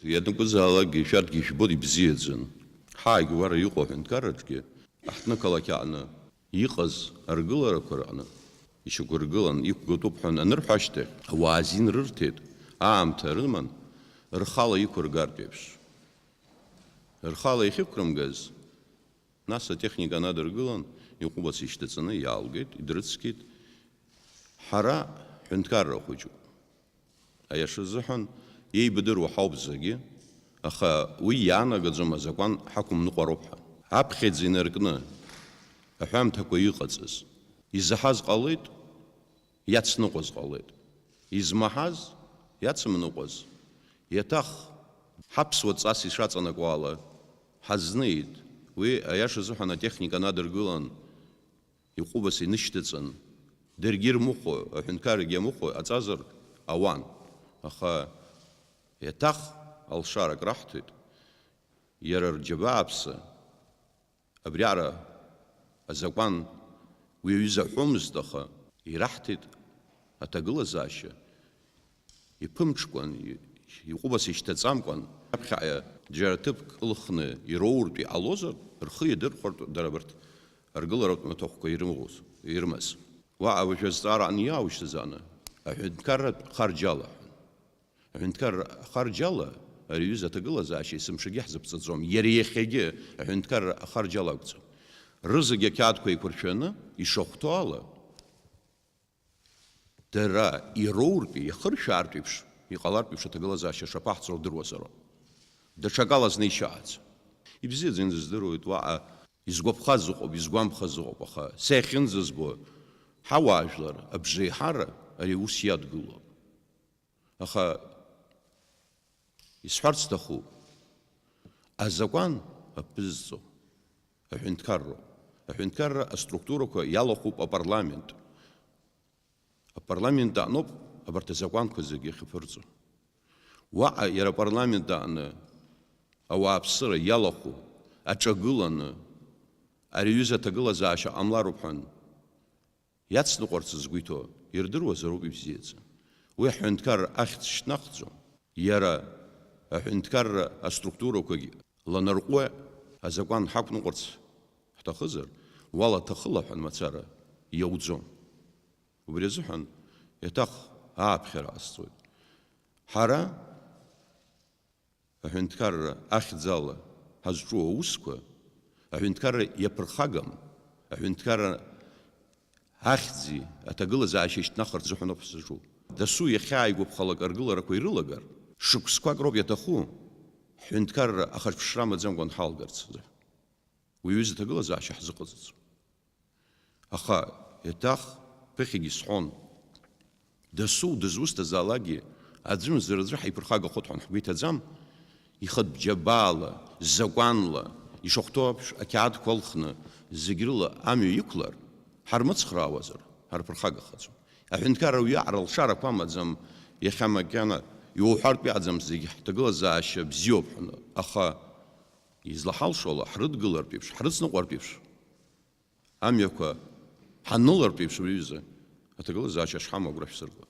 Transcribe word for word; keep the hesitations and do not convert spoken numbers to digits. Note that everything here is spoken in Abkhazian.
Ианакәызаалакгьы шәарҭгьы ижәбоит ибзиаӡаны. Ҳаагьы уара иҟоу аҳәынҭқарраҿгьы, аҳҭнықалақь аҟны иҟаз аргыларақәа рҟны ишьақәыргылан иқәгатәуп ҳәа анырҳәа ашьҭахь, ауаа азин рырҭеит, аамҭа рыман, рхала иқәыргартә еиԥш. Рхала иахьықәрымгаз, нас атехника надыргылан, иҟәыбаса ишьҭаҵаны иаалгеит, идрыцқьеит. Ҳара ҳәынҭқарра хәыҷуп. Аиаша азыҳәан, еибадыруа ҳауп зегьы, аха уи иаанагаӡом азакәан ҳақәымныҟәароуп ҳәа. Аԥхьаӡа инаркны аҳәамҭақәа иҟаҵаз, изаҳаз ҟалеит, иацныҟәаз ҟалеит. Измаҳаз, иацымныҟәаз, иаҭах, ҳаԥсуа ҵас ишаҵанакуа ала, ҳазнеит. Уи, аиаша азыҳәан, атехника надыргылан, иҟәыбаса инышьҭаҵан, даргьы ирмыхәо, аҳәынҭқаррагьы иамыхәо аҵазар ауан. Аха иаҭах алшарак раҳҭеит, иара рџьабааԥса, абриаҟара азакәан уи аҩыза аҳәомызт, аха ираҳҭеит аҭагылазаашьа иԥымҽкәан, и-, иҟәыбаса ишьҭаҵамкәан, аԥхьаҟа џьара ҭыԥк ылхны ироуртә иҟалозар, рхы иадырхәартә дара абарҭ аргыларатә маҭәахәқәа ирымоз, ирымаз. Уаҟа уажәы азҵаара аниааушьҭыз ааны, аҳәынҭқарратә харџьала ҳәа. Аҳәынҭқарра ахарџьала ари аҩыза аҭагылазаашьа есымшагьы ҳзыԥҵаӡом. Иара иахьагьы аҳәынҭқарра ахарџьала акәӡам. Рызегь ақьаадқәа еиқәыршәаны ишахәҭоу ала, дара ироуртәи, иахыршәаартә еиԥш, иҟалартә еиԥш аҭагылазаашьа шаԥаҳҵо рдыруазароуп. Даҽакала зны ишьааӡ. Ибзиаӡаны дыздыруеит уаҟа изгәаԥхаз ыҟоуп, изгәамԥхаз ыҟоуп, аха са иахьынӡазбо, ҳауаажәлар абжеиҳара ари аус иадгылоуп. Аха исҳәарц сҭахуп, азакәан аԥызҵо аҳәынҭқарроуп. Аҳәынҭқарра аструктурақәа иалахәуп апарламент. Апарламент аҟноуп абарҭ азакәанқәа зегьы ахьаԥырҵо. Уаҟа иара апарламент аҟны ауааԥсыра иалахәу, аҿагыланы, ари аҩыза аҭагылазаашьа ҟамлароуп ҳәан иацныҟәарц згәы иҭоу ирдыруазароуп ибзиаӡаны. Уи аҳәынҭқарра ахьӡ шьҭнахӡом. Иара аҳәынҭқарра аструктурақәагь ланарҟәуа азакәан ҳақәныҟәарц ҳҭахызар, уалаҭахыла ҳәа мацара иауӡом. Убри азыҳәан еиҭах ааԥхьара ҟасҵоит. Ҳара аҳәынҭқарра ахьӡала ҳазҿу аусқәа аҳәынҭқарра иаԥырхагам, аҳәынҭқарра ахьӡи аҭагылазаашьеи шьҭнахырц азыҳәан ауп ҳзаҿу. Дасу иахьааигәаԥхалак аргыларақәа ирылагар, шықәсқәак роуп иаҭаху, ҳҳәынҭқарра ахаҿԥшра амаӡамкәан ҳалгарц азыҳәан. Уи аҩыза аҭагылазаашьа ҳзыҟаҵаӡом. Аха еиҭах ԥыхьагьы сҳәон. Дасу дызусҭазаалакгьы аӡәымзар аӡәы ҳаиԥырхагахоит ҳәа ҳгәы иҭаӡам, ихатә џьабаала, закәанла, ишахәҭоу еиԥш ақьаадқәа алхны зегь рыла амҩа иқәлар, ҳармыцхраауазар, ҳарԥырхагахаӡом. Аҳәынҭқарра уиаҟара алшарақәа амаӡам, иахьа макьана иуҳәартә иаӡам зегь ҳҭагылазаашьа бзиоуп ҳәа, аха излаҳалшо ала ҳрыдгылартә еиԥш, ҳрыцныҟәартә еиԥш, амҩақәа ҳанылартә еиԥш, абри аҩыза аҭагылазаашьа шҳамоу агәра шәсырго.